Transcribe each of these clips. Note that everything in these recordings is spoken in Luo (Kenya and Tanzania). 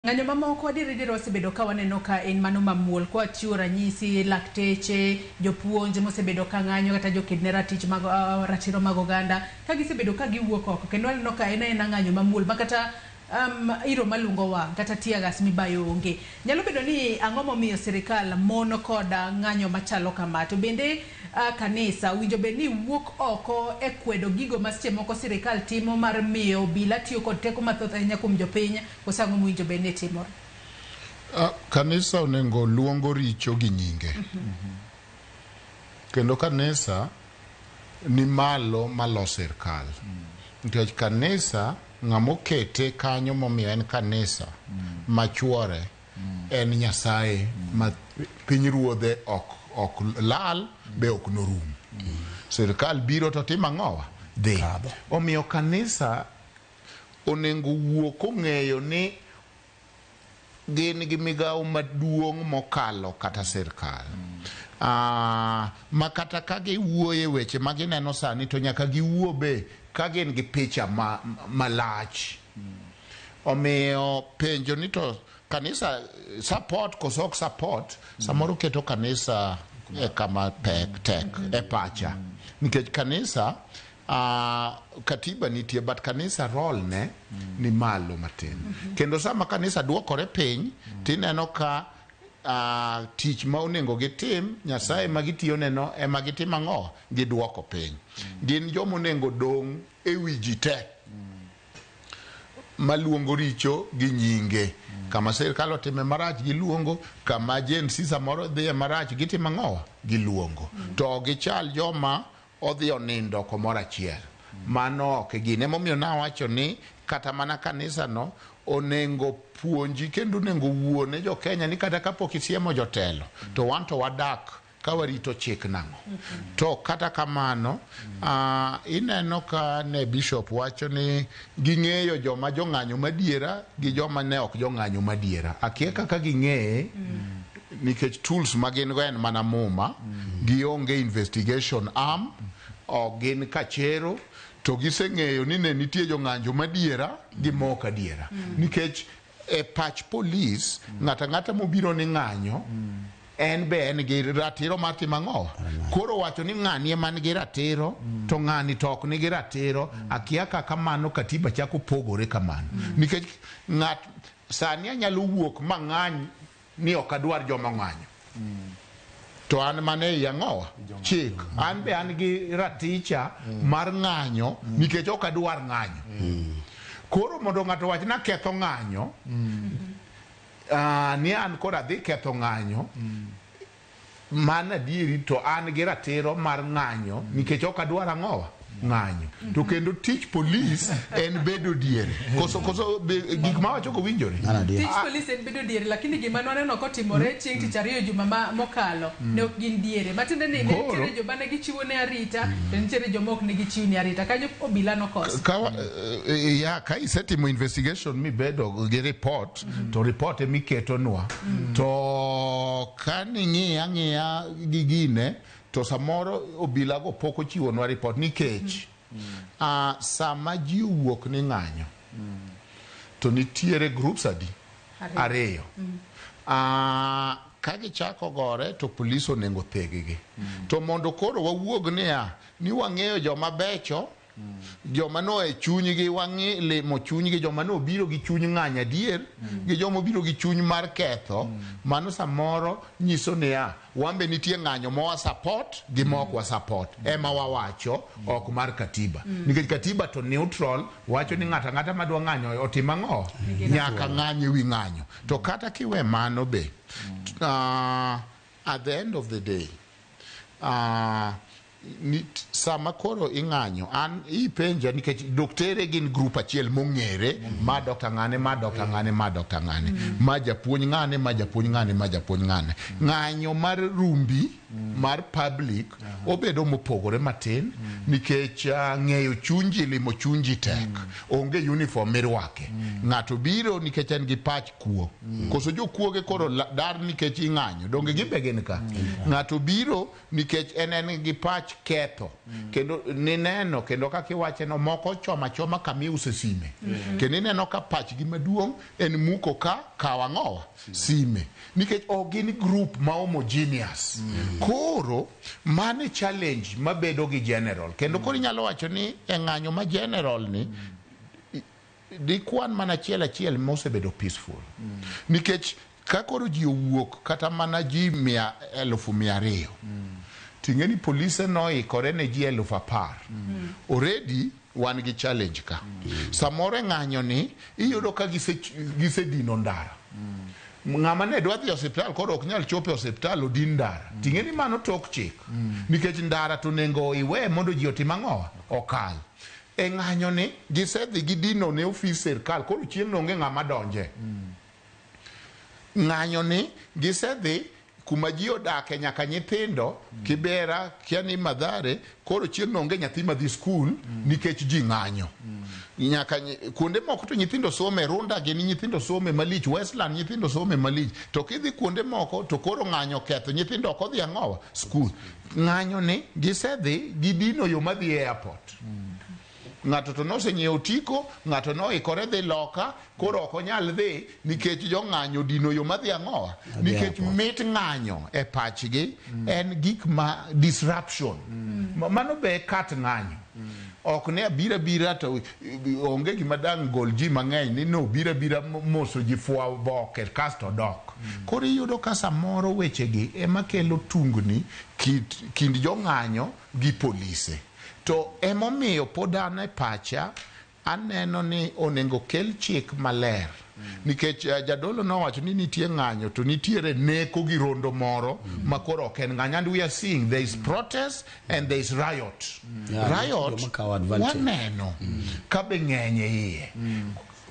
Ng'anyo mamoko adier adier wasebedo ka waneno ka en mano mamuol kwa chiwo ranyisi lakteche, jopuonj mosebedo ka ng'anyo kata joked ne ratich mag ratiro mag oganda ka gisebedo ka giwuok oko kendo waneno ka en aena ng'anyo mamuol ma kata iro malungo wang' kata tear gas mibayo onge. Nyalo bedo ni ang'o momiyo sirikal mon kod ng'anyo machalo kama? To bende kanisa owinjo bed ni wuok oko e kwedo gigo ma seche moko sirikal timo mar miyo obila tiyo kod teko mathoth ahinya kuom jopiny koso ang'o mowinjo bed ni timore? Kanisa onego luongo richo gi nyinge. Kendo kanisa ni malo malo sirkal. Nikech kanisa ng'ama okete kanyo momiyo en kanisa machuore en Nyasaye ma piny ruodhe ok ok lal be ok norum. Sirkal biro to timo ang'owa? Dhi. Omiyo kanisa onengo wuo kong'eyo ni gin gi migawo maduong' mokalo kata sirkal. Ma kata ka giwuoye weche ma gineno sani to nyaka giwuo be ka gin gi picha malach. Omiyo penjo ni to kanisa support koso ok support, samoro keto kanisa e kama pek tek e pacha. Nikech kanisa katiba nitie but kanisa role ne ni malo matin. Kendo sama kanisa duokore piny tineno ka tich ma onego gitim, Nyasaye ma gitiyo neno ema gitimo ang'o? Giduoko piny. Gin joma onego dong' e wi ji te. Maluongo richo gi nyinge. Kama sirkal otime marach giluongo, kama Gen Z samoro dhiye marach gitimo ang'o? Giluongo. To ok gichal joma odhi onindo komoro achiel. Mano ok e gine. Emomiyo nawacho ni kata mana kanisa no onengo puonji kendo onengo wuo ne jo Kenya ni kata kapok isiemo jotelo to wan to wadak ka warito chik nang'o. To kata kamano ineno ka ne bishop wacho ni ging'eyo joma jong'anyo madiera gi joma ne ok jong'anyo madiera. Akia kaka ging'eye nikech tools ma gin go en mana muma, gionge investigation arm, ok gin kachero, to giseng'eyo ni ne nitie jong'anjo madiera gi ma ok adiera. Nikech e pach polis, ng'ato ang'ata mobiro ni ng'anyo, en be en gi ratiro mar timo ang'o? Koro wacho ni ng'ani ema nigi ratiro, to ng'ani to ok nigi ratiro, akia kaka mano katiba chako pogore kamano. Nikech ng'at sani anyalo wuok ma ng'any ni ok adwar joma ong'anyo. To an mana ei ang'owa? Chik. An be an gi raticha mar ng'anyo nikech ok adwar ng'anyo. Koro mondo ng'ato owach ni aketho ng'anyo, ni an koro adhi ketho ng'anyo, mano adieri to an gi ratiro mar ng'anyo nikech ok adwar ang'owa? Ng'anyo. To kendo tich polis en bedo diere. Koso, koso be, gik ma awacho go winjore? Tich polis en bedo diere, lakini gima nwaneno kotimore chieng' tich ariyo juma ma mokalo ne ok gin diere. Matiende ni ne nitiere joma ne gichiwo ne arita to nitiere joma ok ne gichiw ne arita. Kanyo obila nokoso. Ka, ya, ka isetimo investigation mibedo gi report, to report ema iketonwa. To ka ning'iya ang'iya gi gine, to samoro obila go pok ochiwonwa report nikech sama ji owuok ni ng'anyo, to nitiere groups adi? Ariyo. Ka gichako gore to polis onego theggi. To mondo koro wawuog niya, ni wang'eyo joma becho, joma no e chunygi wang'i limo chunygi, joma no obiro gi chuny ng'anyo adier, gi joma obiro gi chuny mar ketho, mano samoro nyiso niya, wan be nitie ng'anyo ma wa support gi ma ok wa support. Ema wawacho ok mar katiba. Nikech katiba to neutral, wacho ni ng'ato ang'ata madwa ng'anyo otim ang'o? Nyaka ng'any ewi ng'anyo. To kata kiwe mano be, at the end of the day, sama koro ing'anyo, an ipenja nikech doktere gin group achiel mong'ere, ma dokta ng'ane, ma dokta ng'ane, ma dokta ng'ane, ma japuonj ng'ane, ma japuonj ng'ane, ma japuonj ng'ane. Ng'anyo mar rumbi mar public obedo mopogore matin nikech ng'eyo chuny ji, limo chuny ji tek. Onge uniform mirwake. Ng'ato biro nikech en gi pach kuo. Koso jokuoge koro dar nikech ing'anyo. Donge gin be gin ka? Ng'ato biro nikech en en gi pach wach ketho kendo nineno kendo kaka iwache no moko choma choma kama iuse sime kendo ineno ka pachgi maduong' en muko ka kaw ang'owa sime nikech ok gin group ma homogeneous koro mano e challenge mabedo gi general kendo koro inyalo wacho ni e ng'anyo ma general ni dikwan mana achiel achiel mosebedo peaceful nikech ka koro ji owuok kata mana ji mia 200,000 ting'e ni polise noikore ne ji 10,000 already wan gi challenge ka samoro e ng'anyo ni iyudo ka gisedino ndara ng'ama ne dwa dhi e osiptal koro ok nyal chopo e osiptal odin ndara ting'e ni mano tok chik nikech ndara to onego iwe mondo ji otim ang'owa okal e ng'anyo ni gisedhi gidino ne ofis sirkal koro chieng' no onge ng'ama donje ng'anyo ni gisedhi kuma ji odake nyaka nyithindo Kibera kia ni Mathare koro chieng' no onge nyathi madhi skul nikech ji ng'anyo nyaka kuonde moko to nyithindo some Runda gini nyithindo some malich Westland nyithindo some malich to kidhi kuonde moko to koro ng'anyo ketho nyithindo ok odhi ang'owa skul ng'anyo ni gisedhi gidino yo madhi e airport ng'ato to nosenyiewo otiko ng'ato noikore dhi loka koro ok onyal dhi nikech jong'anyo dino yo madhi ang'owa nikech mit ng'anyo e pachgi en gik ma disruption mano be kat ng'anyo ok ne abira bira to onge gima dang' gol ji mang'eny ni no bira bira moso ji fwa oboke kasto dok koro iyudo ka samoro wechegi ema kelo tungni kind jong'anyo gi polise to emomiyo pod an e pacha aneno ni onego kel chik maler nikech jadolo nowacho ni nitie ng'anyo to nitiere neko gi rondo moro ma koro ok en ng'anyo and we are seeing there is protest and there is riot riot joma kawo advantage. waneno ka be ng'eny e iye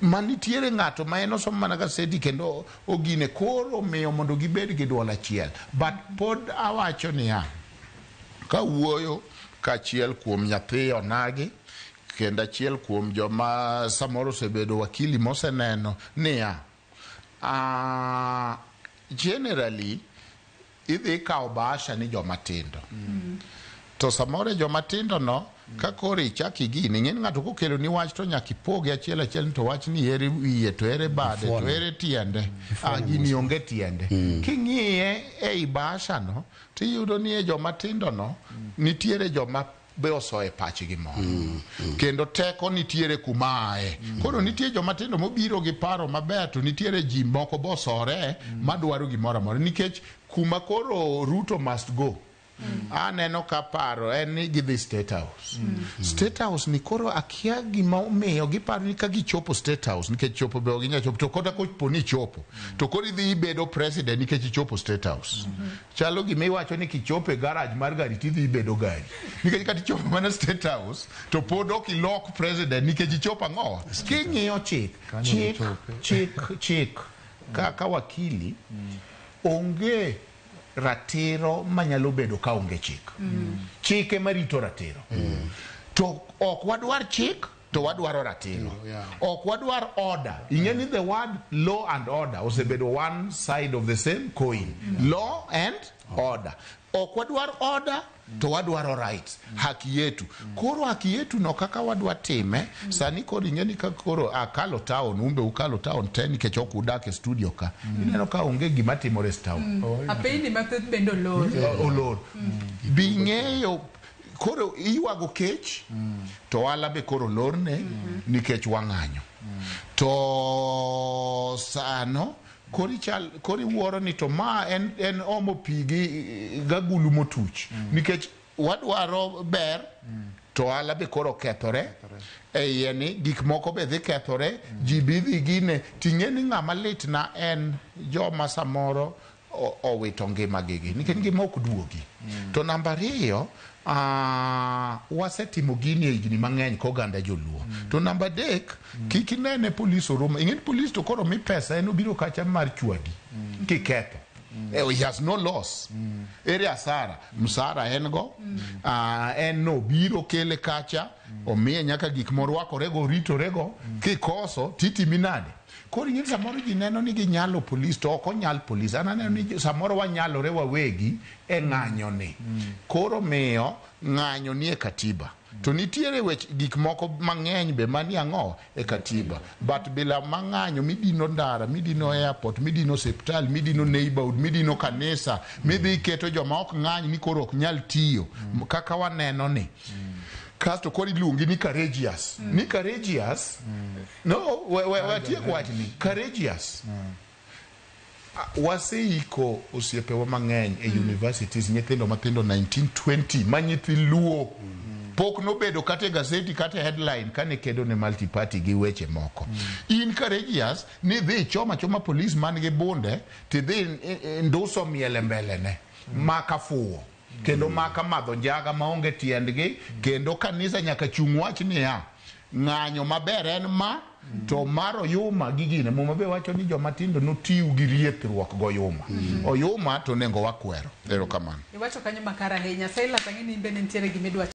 manitiere ng'ato ma en osomo mana gaseti kendo ogine koro miyo mondo gibed gi duol achiel but pod awacho niya kawuoyo kachiel kuom nyathi onagi kendo achiel kuom joma samoro osebedo wakili moseneno niya generally idhi kawo bahasha ni joma tindo to samoro e joma tindo no ka koro ichak igini ing'e ni ng'ato kokelo ni wach to nyaka ipoge achiel achiel ni to wach ni ere wiye to ere bade to ere tiende gini onge tiende king'iye ei bahasha no tiyudo ni e joma tindo no nitiere joma be osoe pachgi moro kendo teko nitiere kuma aye koro nitie joma tindo mobiro gi paro maber to nitiere ji moko bosore madwaro gimoro amora nikech kuma koro Ruto must go aneno ka paro en ni gidhi State House State House ni koro akia gima omiyo giparo ni ka gichopo State House nikech chopo be ok ginyal chopo to kata kopo ni ichopo to koro idhi ibedo president nikech ichopo State House chalo gima iwacho ni kichopo e garage mar gari tidhi ibedo gari nikech kata ichopo mana State House to pod ok ilok president nikech ichopo ang'owa king'iyo chik chik chik chik kaka wakili onge ratiro manyalo bedo ka onge chik chik ema rito ratiro to ok wadwar chik to wadwaro ratiro ok wadwar order ing'e ni the word law and order osebedo one side of the same coin law and order ok wadwar order to wadwaro rights haki yetu koro haki yetu no kaka wadwa time sani koro ing'e ni ka koro akalo town umbe ukalo town te nikech ok udak e studio ka ineno ka onge gima timore e town Apeyni mathoth bende olor. Olor bi ng'eyo koro iywago kech to ohala be koro olorne nikech wang'anyo to sano koro ichal koro iwuoro ni to ma en omo pi gi gagulu motuch nikech wadwaro ber to ohala be koro kethore e iye ni gik moko be dhi kethore ji bi dhi gine ting'e ni ng'ama litna en joma samoro owito ngimagi gi nikech ngima ok duogi to namba ariyo wasetimo gini e higni mang'eny koganda joluo to namba adek kik inene polis oromo ing'e ni polis to koro mi pesa en obiro kacha mar chwadi kiketho he has no loss ere asara msara en go en no biro kele kacha omiye nyaka gik morwakorego oritorego kikoso titimi nade Koro ing'e ni samoro ji neno ni ginyalo polis to ok onyal polis. An aneno ni samoro wanyalore wawegi e ng'anyo ni. Koro miyo ng'anyo nie katiba. To nitiere wech gik moko mang'eny be manie ang'o e katiba. But bila ma ng'anyo midino ndara, midino airport, midino osiptal, midino neighborhood, midino kanisa, midhi iketo joma ok ng'any ni koro ok nyal tiyo kaka waneno ni. Kasto koro iluongi ni courageous. Ni courageous. No, we, we, watiek wachni. Courageous. Waseiko osiepewa mang'eny e universities, nyithindo mathindo 1920 ma nyithi Luo pok nobedo kata e gazeti kata e headline kane kedo ne multi party gi weche moko. In courageous ni dhi ichoma choma police man gi bunde tidhi nduso miel e mbele ne maka fuwo kendo maka madho njaga maonge tiendgi kendo kanisa nyaka chung' wach niya ng'anyo maber en ma to mar oyuma gi gine. Muma be wacho ni joma tindo notiw gi riethruok goyuma. Oyuma to onego wakwero. Erokamano. Iwacho kanyo makare ahinya. Silas, ang'e ni in bende nitiere gima idwa.